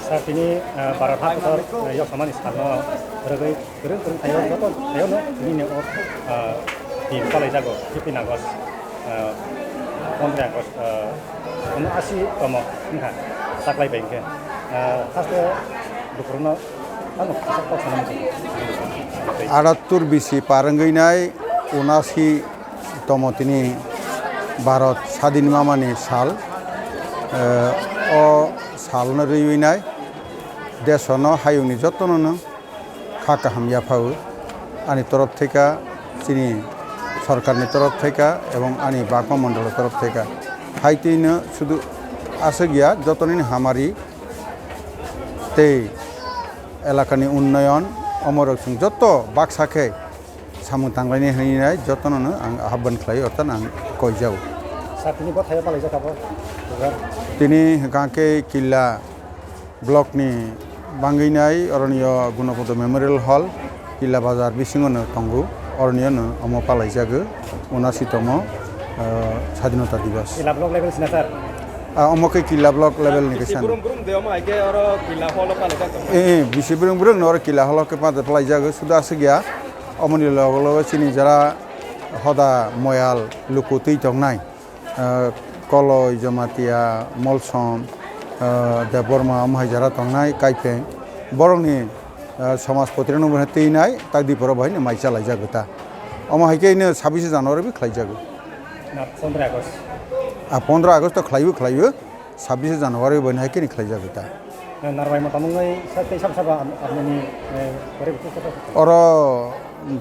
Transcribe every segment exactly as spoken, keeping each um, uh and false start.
Sir, tini, ah, Bharat Hap Kotor, ah, yok samani salno rwgwi kwrwng kwrwng thaio, joto thaiono tini ni o, ah, din palaijago, fifteen August, ah, pondro August, ah, uno asi tomo wngkha, taklai bai hwnkhe. Ah, haste bukurukno tamo kisa kok sana muchung. Arattur bisi par wngwi nai unasi tomo tini Bharat sadin mamani sal, eh, o salno rwiwi nai desono hayungni jotono no kha kaham yaphawi ani torof theka, chini sorkarni torof theka ebong ani bagma mondolo torof theka. Hai twi no sudu aswk ya, jotonini hamari tei elakani unnoyon omorok chwng joto baksa khe samung tanglaini hinwi nai jotono no ang ahban khlai, orthan ang koijago. Sir, tini bo thaio palaijak abo program? Tini hwnkha khe Killa block ni bangwi nai oroni o Gunapodo Memorial Hall, Killa Bazar bisingo no tongo, oroni o no omo palaijago, unasi tomo, ah, Sadinota Divas. Killa block level sina, sir? Ah, omo khe Killa block level ni khe sani. Brum brum de omo hai khe oro Killa Hall o palaijak tongo. Eh, eh, bisi brum brum no oro Killa Hall o khe palaijak, sudu aswk ya. Omoni logo logo chini jara hoda moyal luku twi tongnai, ah, Koloi, Jamatia, Molsom, ah, Debbarma, omo hai jara tongnai Kaipeng. Borokni, ah, somaj potirano bo twi nai, tak di poro bo hai no mai chalaijak ta. Omo hai khe no sabbish January bo khlaijago. Na, pondro August. Ah, pondro August to khlaibo khlaibo. Sabbish January bo hai khe ni khlaijago ta. Eh, narwai mota mwngai sa tei sab sabo am-, amni, eh, pore buku kota. Oro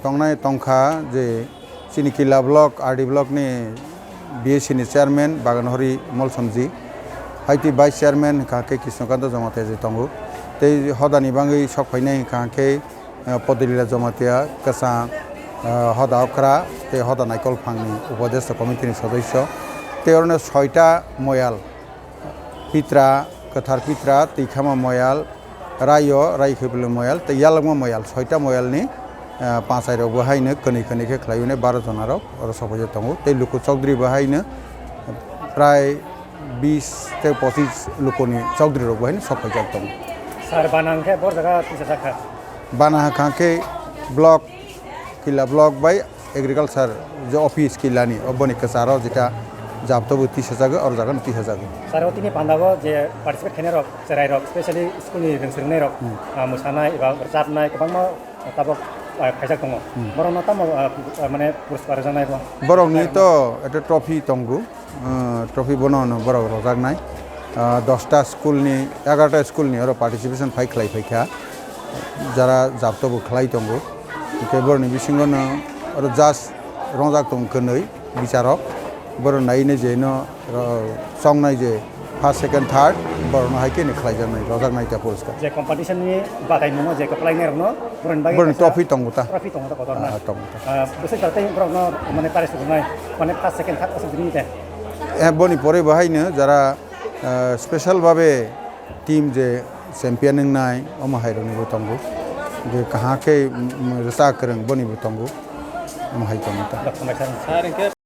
tongnai tongkha je chini Killa block, R D block ni B A C ni chairman Bagan Hori Molsomji, hai twi vice chairman hwnkha khe Krishnakanta Jamatia je tongo. Tei hodani bagwi sok phainai hwnkha khe, eh, Podolila Jamatia, kwchang, eh, hoda okra tei hoda naikol phangni upadhyaksa committee ni sodosyo. Tei oro no soita moyal. Pitra, kwthar pitra, twikhama moyal, rayo, rai khibili moyal, tei yalwkma moyal, soita moyalni, ah, pachai rok bo haino kwnwi kwnwi khe khlaiwi nai baro jona rok oro sok paijak tongo. Tei luku chokdri bo haino prai bis tei pochis lukuni chokdri rok bo haino sok paijak tongo. Sir, bana hwnkhe bor jaga tisa jakha? Bana hwnkha khe block, Killa block bai agriculture je office Killani, oboni kwcharo jeta jabto bo tisajago, oro jagano tisajago. Sir, o tini pandao je participate khainai rok, cherai rok, specially school ni rwng swrwngnai rok, Hmm. ah, mwsanai eba rwchapnai kwbangma tabok, ah, khaijak tongo. Hmm. Borokno tamo, ah, ah, mane puruskar rwjaknai bo? Borokni to eta trophy tongo. Ah, trophy bono no borok rojaknai. Ah, dosta school ni, egarota school ni oro participation phai khlai phaikha. Jara jabto bo khlai tongo. Hwnkhe borokni bisingo no oro judge rongjak tong kwnwi bicharok. Borok nai nai je no, ro-, chongnai je first, second, third, borokno hai khe ni khlaijaknai, rojaknai ta puruskar. Je competition ni bagaimungo je kwplainai rokno borokni bagwi Borokni kaisa trophy tongo ta. Trophy tongo ta kotorma. Ah, tongo ta. Ah, bwswk jar tei borokno mane prize rwnai, mane first, second, third aswk rwni te. Eh, boni pore bo haino jara, eh, special babe team je champion wngnai, omo hai rokni bo tongo. Je kaham khe, mm, rwchap kwrwng boni bo tongo. Omo hai tongo ta. Dok, hambai sir. Sir, hwnkhe